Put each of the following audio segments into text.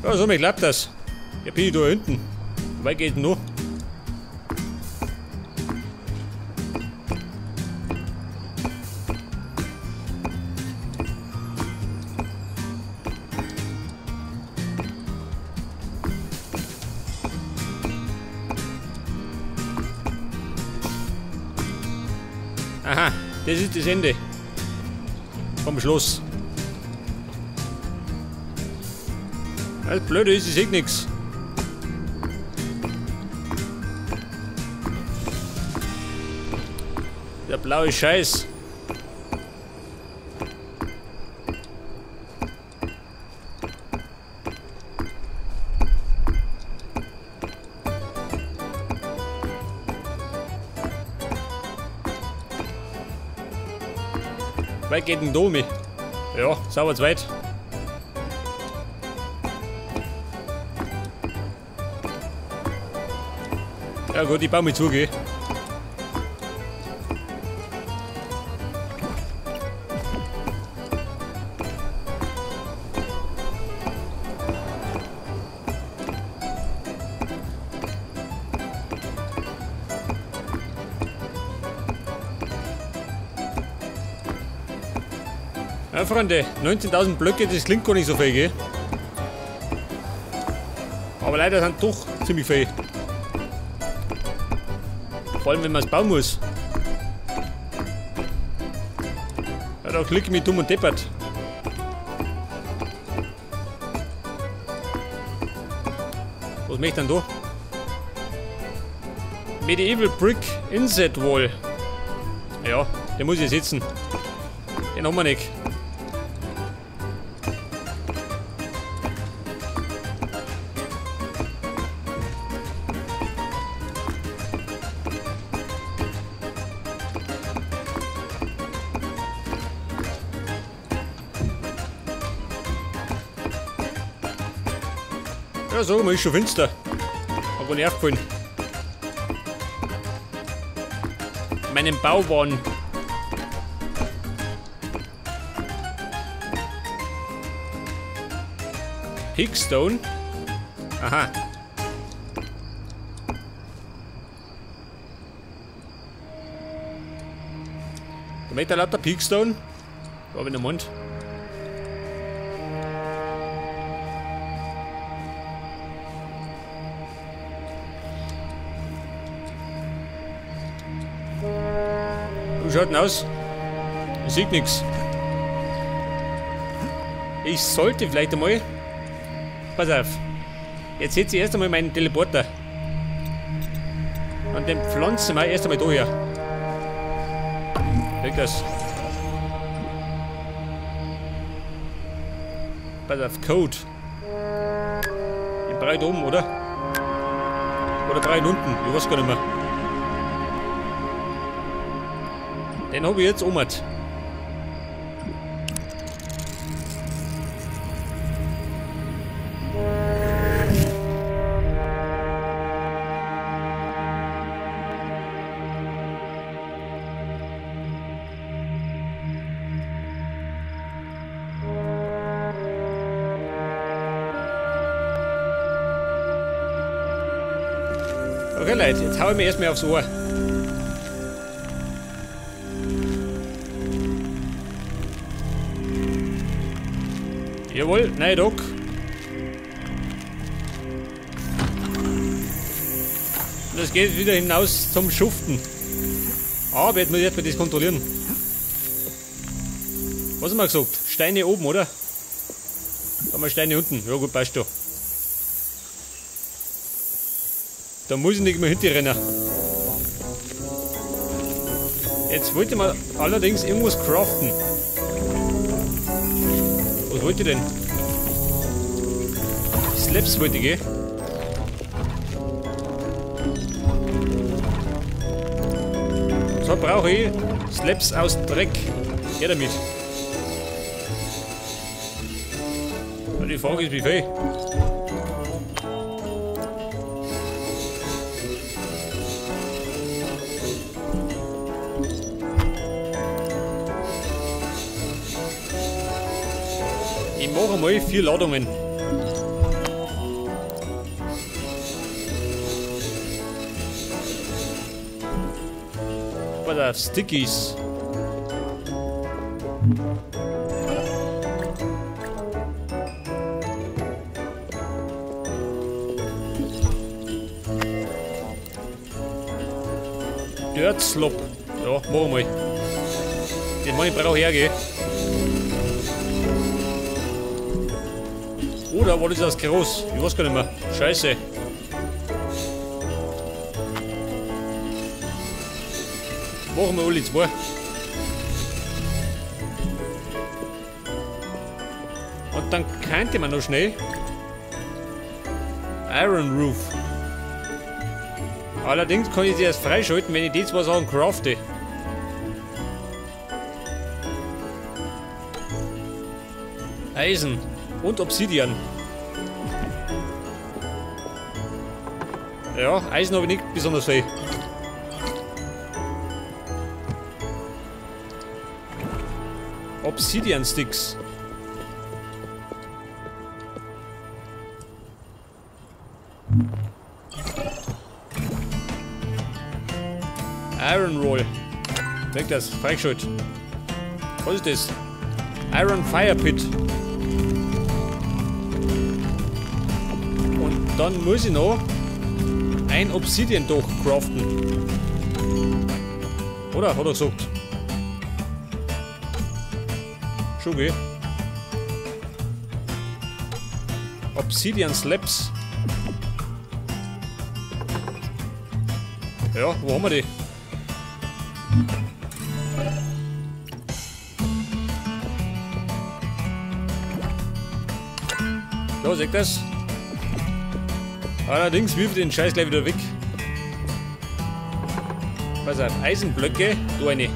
Ja, so, mir klappt das. Ja, bin ich da hinten. Wie weit geht denn noch? Aha, das ist das Ende vom Schloss. Das Blöde ist, ich sehe nichts. Der blaue Scheiß. Weit geht denn Domi? Ja, sauber zweit. Ja gut, ich baue mich zu, gell? Ja, Freunde, 19.000 Blöcke, das klingt gar nicht so viel, gell? Aber leider sind doch ziemlich viel. Vor allem, wenn man es bauen muss. Ja, da klicke ich mich dumm und deppert. Was möchte ich denn da? Medieval Brick Inset Wall. Ja, den muss ich setzen. Den haben wir nicht. Ja, sag mal, ist schon finster. Hab gar nicht aufgefallen. Meinen Bauwahn. Pickstone? Aha. Da möchte lauter Pickstone. Da hab ich den Mund. Wie schaut denn aus? Ich sehe nichts. Ich sollte vielleicht einmal. Pass auf. Jetzt setze ich erst einmal meinen Teleporter. Und den pflanzen wir erst einmal da her. Krieg das. Pass auf, Code. Den brauche ich da oben, oder? Oder brauche ich unten? Ich weiß gar nicht mehr. Den habe ich jetzt oben. Okay, Leute, jetzt hau ich mir erstmal aufs Ohr. Jawohl, nein, Doc. Und es geht wieder hinaus zum Schuften. Aber jetzt muss ich erstmal das kontrollieren. Was haben wir gesagt? Steine oben, oder? Da haben wir Steine unten. Ja gut, passt schon. Da muss ich nicht mehr hinterrennen. Jetzt wollte ich mal allerdings irgendwas craften. Was wollte ich denn? Slabs wollte ich, gell? So brauche ich Slabs aus Dreck. Her damit. Die Frage ist, wie viel? Ich mache mal 4 Ladungen. Aber da Stickies. Dirt Slop. Ja, machen wir mal. Den Mann brauche ich hergehen. Oder war das das groß? Ich weiß gar nicht mehr. Scheiße. Machen wir alle zwei. Und dann könnte man noch schnell Iron Roof. Allerdings kann ich sie erst freischalten, wenn ich die zwei Sachen crafte. Eisen und Obsidian. Ja, Eisen habe ich nicht besonders viel. Obsidian Sticks. Iron Roll. Weg das, freigeschaltet. Was ist das? Iron Fire Pit. Und dann muss ich noch ein Obsidian Dach craften. Oder? Hat er gesagt. Schon gell? Obsidian Slabs. Ja, wo haben wir die? Da, seht das? Allerdings wirft den Scheiß gleich wieder weg. Pass auf, Eisenblöcke, da eine.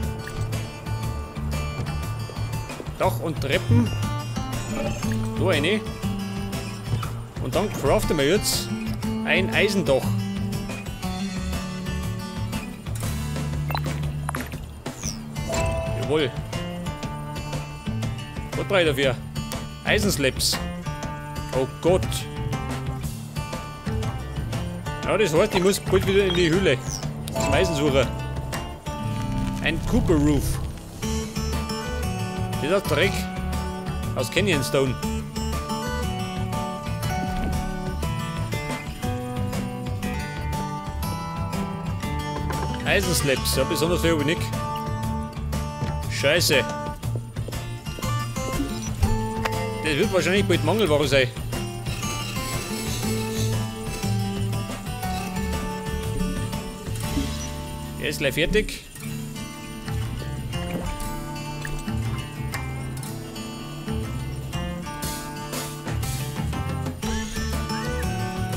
Dach und Treppen. Da eine. Und dann craften wir jetzt ein Eisendach. Jawohl. Was brauche ich dafür? Eisenslabs. Oh Gott. Ja, das heißt, ich muss bald wieder in die Höhle. Zum Eisensucher. Ein Cooper Roof. Das ist Dreck. Aus Canyon Stone. Eisenslabs. Ja, besonders viel habe ich nicht. Scheiße. Das wird wahrscheinlich bald Mangelware sein. Der ist gleich fertig.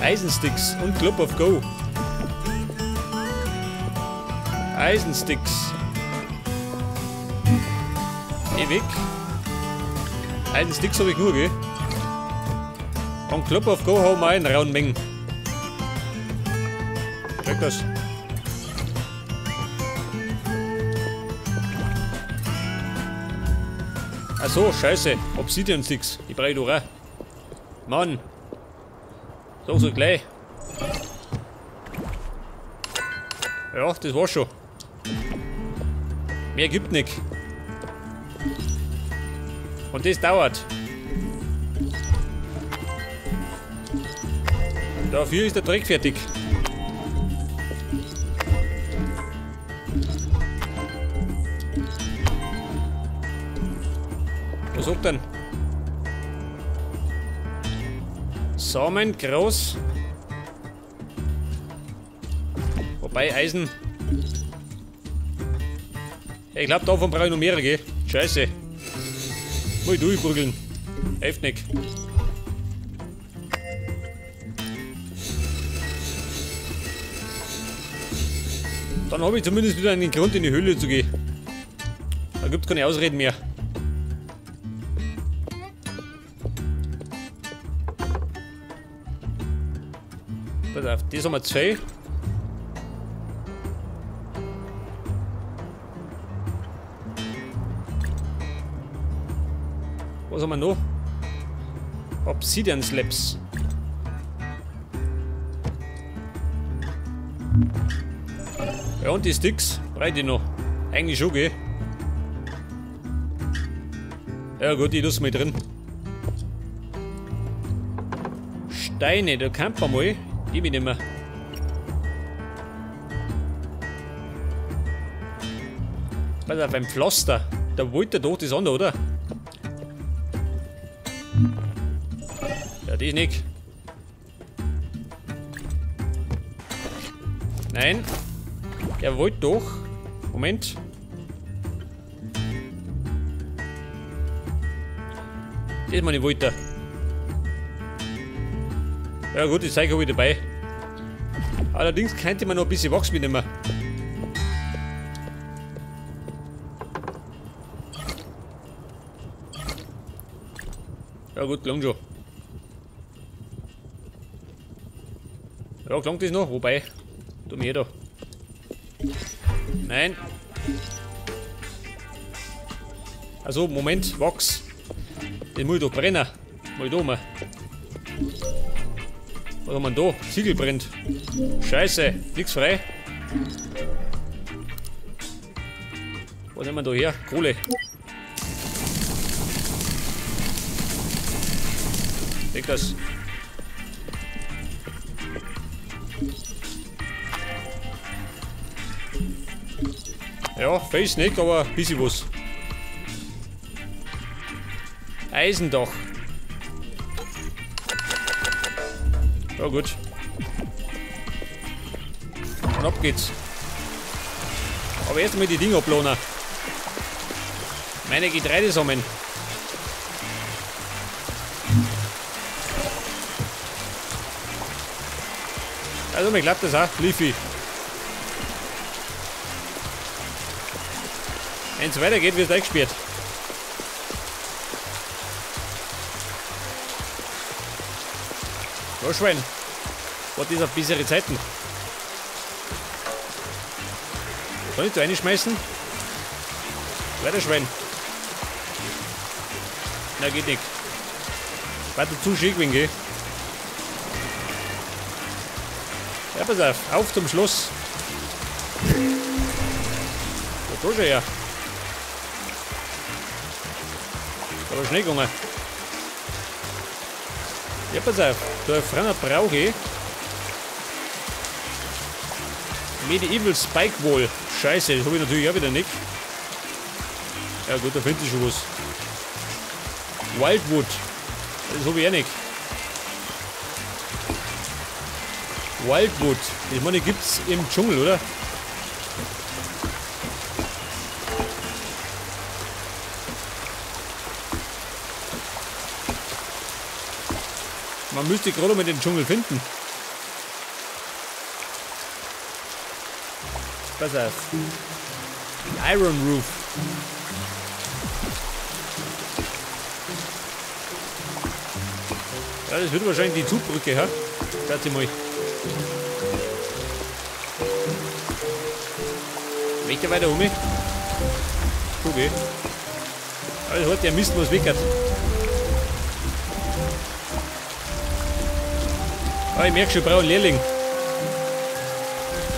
Eisensticks und Club of Go. Eisensticks. Geh weg. Eisensticks habe ich nur, gell? Und Club of Go haben wir auch in rauen Mengen. Check das. Ach so, scheiße. Obsidian Sticks. Die brauche ich doch auch. Mann. So, so gleich. Ja, das war's schon. Mehr gibt nicht. Und das dauert. Dafür ist der Dreck fertig. Was sagt denn? Samen groß. Wobei Eisen. Ich glaube, davon brauche ich noch mehrere, gell? Scheiße. Muss ich durchprügeln. Hilft nicht. Dann habe ich zumindest wieder einen Grund, in die Höhle zu gehen. Da gibt es keine Ausreden mehr. Pass auf, das haben wir zwei. Was haben wir noch? Obsidian Slabs. Ja, und die Sticks brauche ich noch. Eigentlich schon, gell? Ja gut, ich lasse mal drin. Steine, da kann man mal. Die bin ich nicht mehr. Pass auf, ein Pflaster. Da wollte doch das andere, oder? Ja, das nicht. Nein. Der wollte doch. Moment. Das meine ich wollte. Ja gut, die Zeug habe ich dabei. Allerdings könnte man noch ein bisschen Wachs mitnehmen. Ja gut, klang schon. Ja, klang das noch? Wobei, tu mir da. Nein. Also, Moment, Wachs. Den muss ich doch brennen. Mal da mal. Was haben wir denn da? Ziegel brennt. Scheiße, nix frei. Was nehmen wir da her? Kohle. Leg das. Ja, Face nicht, aber ein bisschen was. Eisendach. Ja gut. Und ab geht's. Aber erst einmal die Dinge ablohnen. Meine Getreidesamen. Also mir klappt das auch, Leafy. Wenn es weitergeht, wird es eingesperrt. Ja, Schwein. Was ist auf bessere Zeiten? Kann ich da reinschmeißen? Weiter, Schwein. Na, geht nicht. Weiter zu schick, wenn gell? Ja, pass auf. Auf zum Schloss. Da schon her. Aber schnell gegangen. Ja, pass auf. Da vorne brauche ich Medieval Spike Wall. Scheiße, das habe ich natürlich auch wieder nicht. Ja gut, da finde ich schon was. Wildwood. Das habe ich auch nicht. Wildwood. Ich meine, gibt es im Dschungel, oder? Man müsste gerade mal den Dschungel finden. Pass auf. Iron Roof. Ja, das wird wahrscheinlich die Zugbrücke, ja? Schaut sie mal. Möchte weiter um mich? Okay. Also hat der Mist was weckert. Ah, ich merke schon, ich brauche einen Lehrling,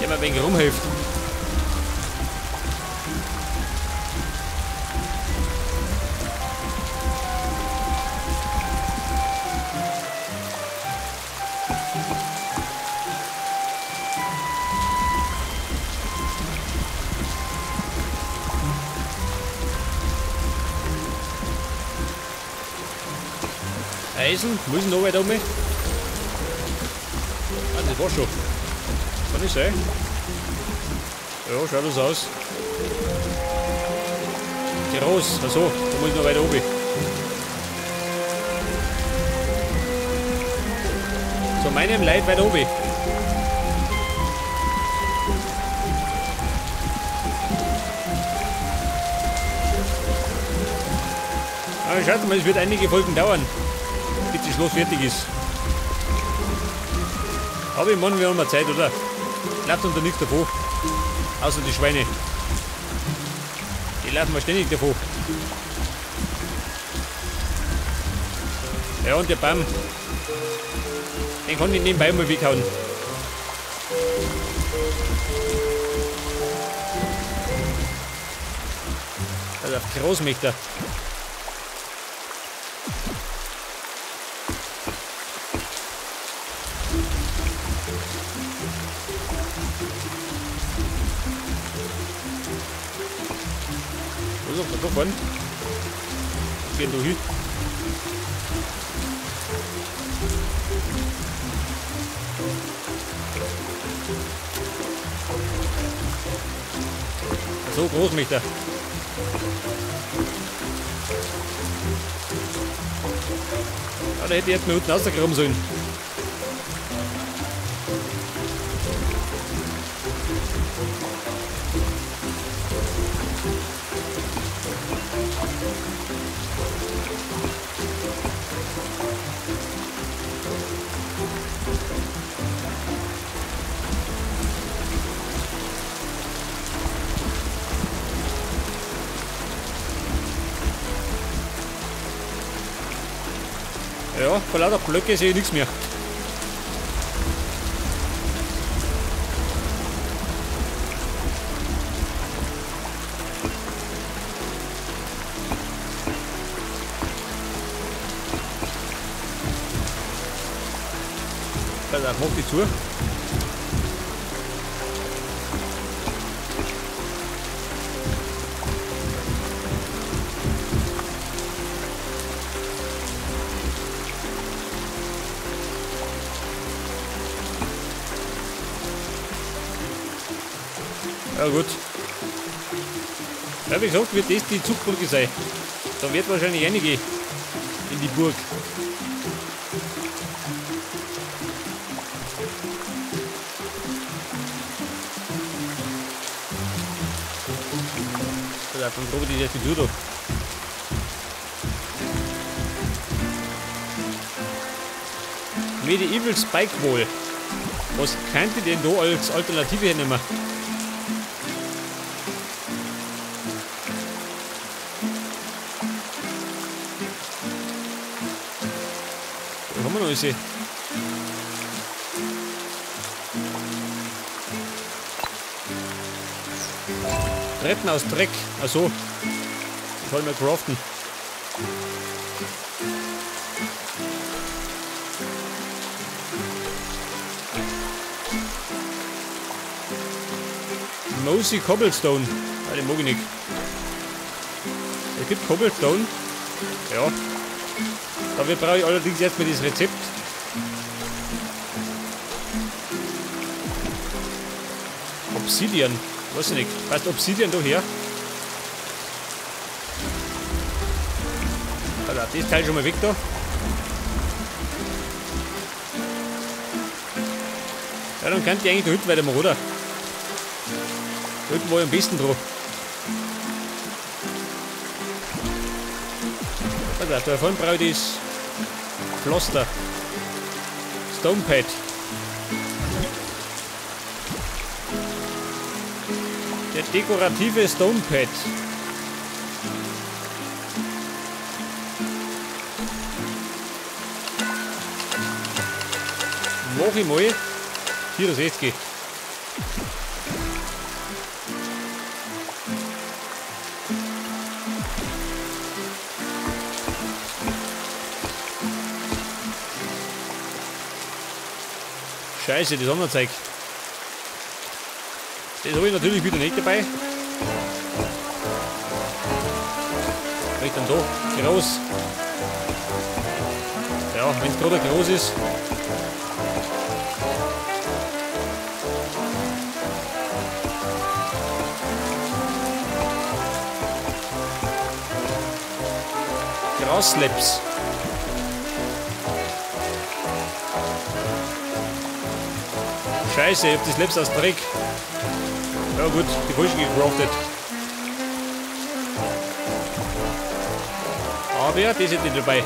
der mir ein wenig rumhilft. Eisen, muss ich noch weiter um mich? Ah, das war schon. Kann nicht sein. Ja, schaut das aus. Groß, also, da muss ich noch weiter oben. Zu meinem Leid weiter oben. Aber schaut mal, es wird einige Folgen dauern, bis das Schloss fertig ist. Aber ich meine, wir haben mal Zeit, oder? Läuft unter nichts davon. Außer die Schweine. Die laufen wir ständig davon. Ja, und der Baum. Den kann ich nebenbei mal weghauen. Also auf groß möchte er. Wo ist er da vorne? Gehen da hin. So groß möchte er. Ja, da hätte ich jetzt mal unten rausgegraben sollen. Ja, vor lauter Blöcke sehe ich nichts mehr. Pass auf, mach die zu. Ja gut. Ja, wie gesagt, wird das die Zugbrücke sein. Da wird wahrscheinlich einige in die Burg. Also, dann probiere ich das die Tür da. Medieval Spike Wall. Was könnte denn da als Alternative hernehmen? Da haben wir noch alles. Treppen aus Dreck. Achso. Das wollen wir craften. Mossy Cobblestone. Ah, den mag ich nicht. Es gibt Cobblestone. Ja. Dafür brauche ich allerdings erstmal das Rezept. Obsidian. Weiß ich nicht. Passt Obsidian da her? Also, das Teil schon mal weg da. Ja, dann könnt ihr eigentlich da hinten weitermachen, oder? Da hinten war ich am besten drauf. Also, da vorne brauche ich das Pflaster. Stonepad. Der dekorative Stonepad. Mach ich mal 64. Scheiße, das andere Zeug. Das habe ich natürlich wieder nicht dabei. Was ich dann da? Groß. Ja, wenn es gerade groß ist. Grasslaps. Scheiße, ich hab das Slaps aus Dreck. Ja gut, die falschen gecraftet. Aber das ist nicht dabei.